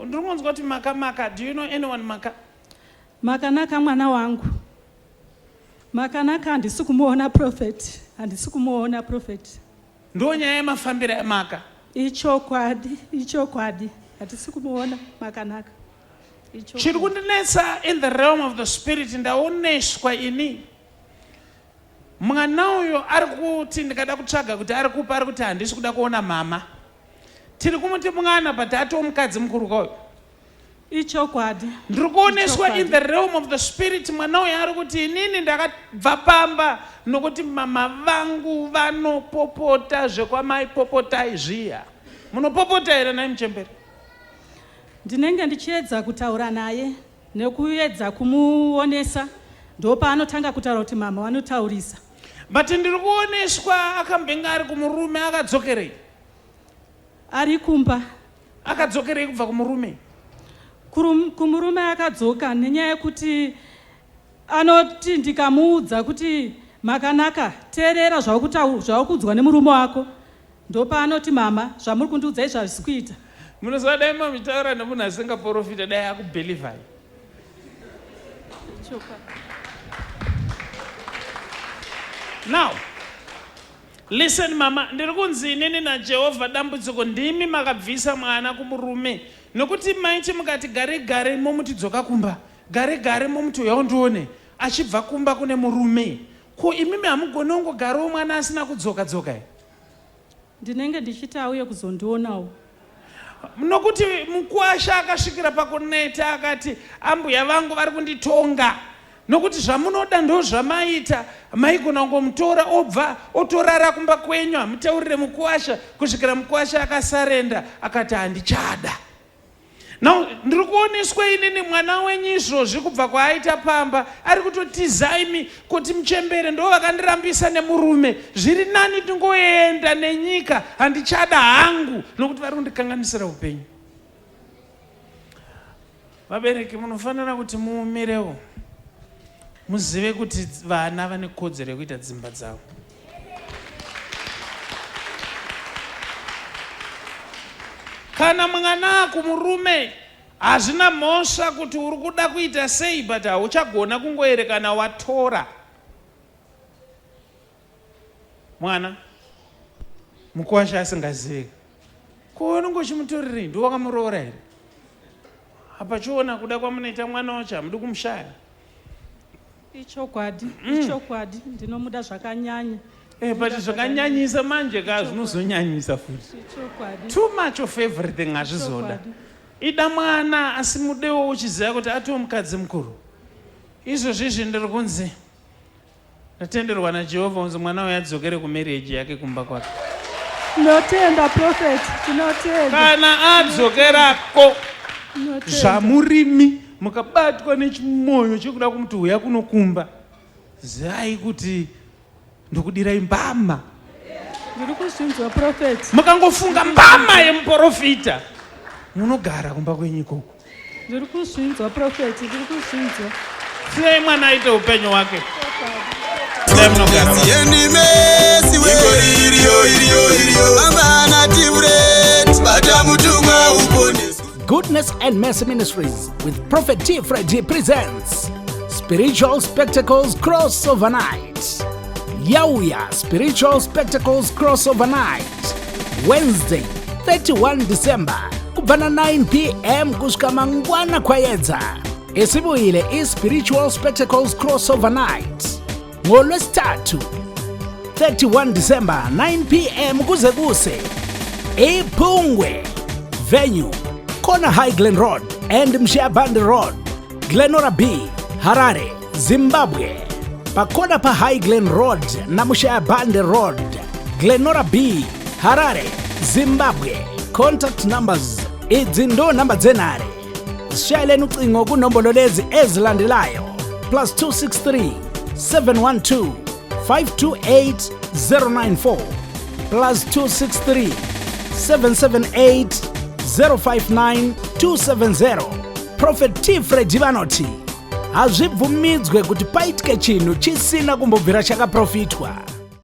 Ndiri kunzwa kuti Maka Maka. Do you know anyone Maka? Makanaka mwana wangu. Makanaka handisi kumuona prophet. Handisi kumuona prophet. Ndo nyaya yemafambiro emaka. Ichokwadi, ichokwadi. Hatisi kumuona Makanaka. Ichokwadi. Chiri kundinetsa in the realm of the spirit ndaoneswa ini. Mwana uyo ari kuti ndikada kutsvaga kuti ari kupa ari kuti handisi kuda kuona mama. Tiri kumuti mwana but atoo mukadzi mukuru kauyo. Ichokwadi. Ndiri kuoneswa in the realm of the spirit mwana uyo ari kuti inini ndakabva pamba nokuti mama vangu vanopopota zvekwamaipopotai zviya. Munopopota here nhai muchembere? Ndinenge ndichiedza kutaura naye nekuedza kumuonesa ndopaanotanga kutaura kuti mama vanotaurisa. But ndiri kuoneswa akambenge ari kumurume akadzokerei? Ari kumba. Akadzokerei kubva kumurume? Kumurume akadzoka nenyaya yekuti anoti ndikamuudza kuti Makanaka teerera zvaukuudzwa nemurume wako ndopaanoti mama zvamuri kundiudza izvi hazvisi kuita. Munoziva dai mamuchitaura nemunhu asingaporofita dai akubelivhai. Now Listen mama, ndiri kunzi inini naJehovha dambudziko ndimi makabvisa mwana kumurume nokuti maiti mukati gare gare momuti dzoka kumba, gare gare momuti uya undione achibva kumba kune murume. Ko imimi hamugoni kungogarawo mwana asina kudzoka dzoka here? Ndinenge ndichiti auye kuzondionawo. Nokuti mukwasha akasvikira pakuneta akati, Ambuya vangu vari kunditonga nokuti zvamunoda ndozvamaita. Maigona kungomutora obva otorara kumba kwenyu, hamutaurire mukwasha kusvikira mukwasha akasarenda akati handichada. Now ndiri kuoneswa inini mwana wenyu izvozvi kubva kwaaita pamba ari kutotiza imi kuti muchembere ndo vakandirambisa nemurume zviri nani tingoenda nenyika handichada hangu nokuti vari kundikanganisira upenyu. Vabereki munofanira kuti muumirewo muzive kuti vana vane kodzero yekuita dzimba dzavo. Kana mwana kumurume hazvina mhosva kuti uri kuda kuita sei but hauchagona kungoerekana watora mwana mukwasha asingazive ko unenge uchimutorerei ndiwe wakamuroora here apa chiona kuda kwamunoita mwana wacho hamudi kumushaya Ichokwadi, ichokwadi ndinomuda zvakanyanya. Eh, but zvakanyanyisa manje ka zvinozonyanyisa futi. Ichokwadi. Too much of everything hazvizoda. Ichokwadi. Ida mwana asi mudewo uchiziva kuti atoo mukadzi mukuru. Izvozvi izvi ndiri kunzi ndatenderwa naJehovha kunzi mwana uyu adzokere kumarriage yake kumba kwake. Tinotenda prophet, tinotenda. Kana adzokerako Tinotenda. zvamurimi mukabatwa nechimoyo chekuda kumuti huya kunokumba zivai kuti ndokudirai mbama. Ndiri kuzvinzwa prophet. Mukangofunga mbama yemuporofita munogara kumba kwenyu ikoko. Ndiri kuzvinzwa prophet, ndiri kuzvinzwa. Siyai mwana aite upenyu hwake. Siyai munogara. Goodness and Mercy Ministries with Prophet T. Freddy presents Spiritual Spectacles Crossover Night. Yauya Spiritual Spectacles Crossover Night. Wednesday, 31 December kubva na 9 pm kusvika mangwana kwayedza. Isibuyile i-Spiritual Spectacles Crossover Night ngolwesithathu 31 December 9 pm kuze kuse iphungwe venue khona High Glen Road and Mshiyabande Road Glenora B Harare Zimbabwe pakona pa High Glen Road na Mushayabande Road Glenora B Harare Zimbabwe contact numbers idzi ndo namba dzenhare Sishayeleni ucingo kunombolo lezi ezilandelayo plus 263 712 528 094 plus 263 778 059 270 Prophet T Freddy vanoti hazvibvumidzwe kuti paitike chinhu chisina kumbobvira chakaprofitwa.